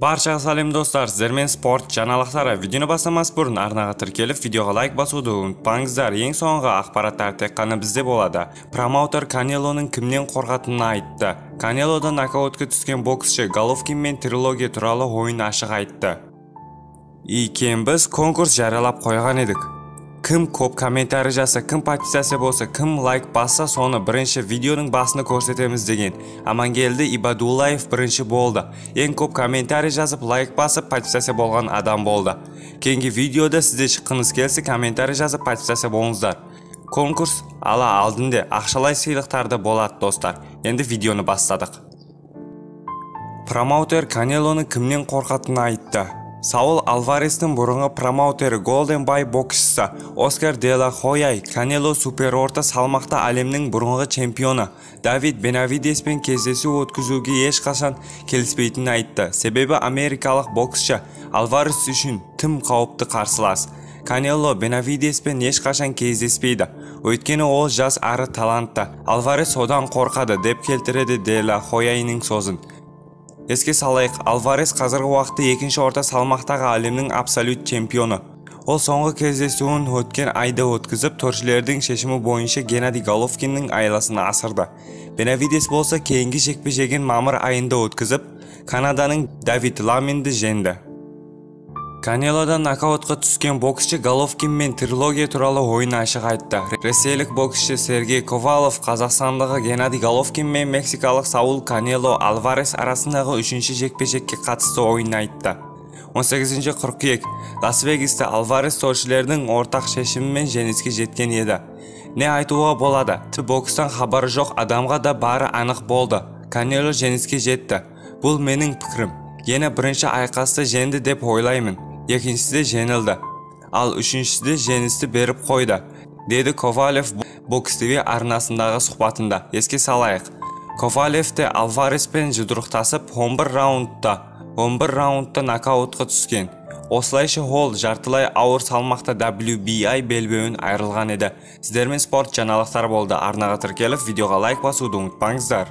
Баршаға сәлем, достар, сіздермен спорт жаңалықтары. Видеоны бастамас бұрын арнаға тіркеліп, видеоға лайк басуды ұмытпаңыздар. Ең соңғы ақпараттар тек қана бізде болады. Промоутер Канелоның кімнен қорқатынын айтты. Канелодан нокаутқа түскен боксшы Головкин мен трилогия туралы ойын ашық айтты. Екен біз конкурс жариялап қойған едік. Кім көп комментарий жазса, кім подписаться болса, кім лайк басса, соны бірінші видеоның басында көрсетеміз деген. Амангелді Ибадуллаев бірінші болды. Ең көп комментарий жазып, лайк басып, подписаться болған адам болды. Кейінгі видеода сізде шыққыңыз келсе, комментарий жазып, подписаться болыңыздар. Конкурс ала алдында ақшалай сыйлықтарды болады, достар. Енді видеоны бастадық. Промоутер Канелоны кімнен қорқатынын айтты. Саул Альварестің бұрынғы промоутері, Golden Boy боксшысы Оскар де ла Хойя Канело супер орта салмақта әлемнің бұрынғы чемпионы Давид Бенавидеспен кездесу өткізуге ешқашан келіспейтінін айтты. Себебі америкалық боксшы Альварес үшін тым қауіпті қарсылас. Канело Бенавидеспен ешқашан кездеспейді. Өйткені ол жас әрі талантты. Альварес одан қорқады, деп келтіреді де ла Хойяның сөзін. Еске салайық, Альварес қазіргі уақытта екінші орта салмақтағы әлемнің абсолют чемпионы. Ол соңғы кездесуін өткен айда өткізіп, төрешілердің шешімі бойынша Геннадий Головкиннің айласын асырды. Бенавидес болса кейінгі жекпе-жегін мамыр айында өткізіп, Канаданың Давид Ламинді жеңді. Канелодан нокаутқа түскен боксшы Головкин мен трилогия туралы ойын ашық айтты. Ресейлік боксшы Сергей Ковалев қазақстандығы Геннадий Головкин мен мексикалық Саул Канело Альварес арасындағы үшінші жекпе-жекке қатысты ойын айтты. 18 қыркүйек Лас-Вегасте Альварес төрешілердің ортақ шешімімен жеңіске жеткен еді. Не айтуға болады? Тіпті бокстан хабары жоқ адамға да бары анық болды. Канело жеңіске жетті. Бұл менің пікірім. Гена бірінші айқасты жеңді деп ойлаймын. Екіншісі жеңілді. Ал үшіншісі жеңісті беріп қойды, деді Ковалев Бокс ТВ арнасындағы сұхбатында. Еске салайық, Ковалев те Альвареспен жұдырықтасып 11 раундта нокаутқа түскен. Осылайша ол жартылай ауыр салмақта WBA белбеуін айырылған еді. Сіздермен спорт жаңалықтары болды. Арнаға тіркеліп, видеоға лайк басуды ұмытпаңыздар.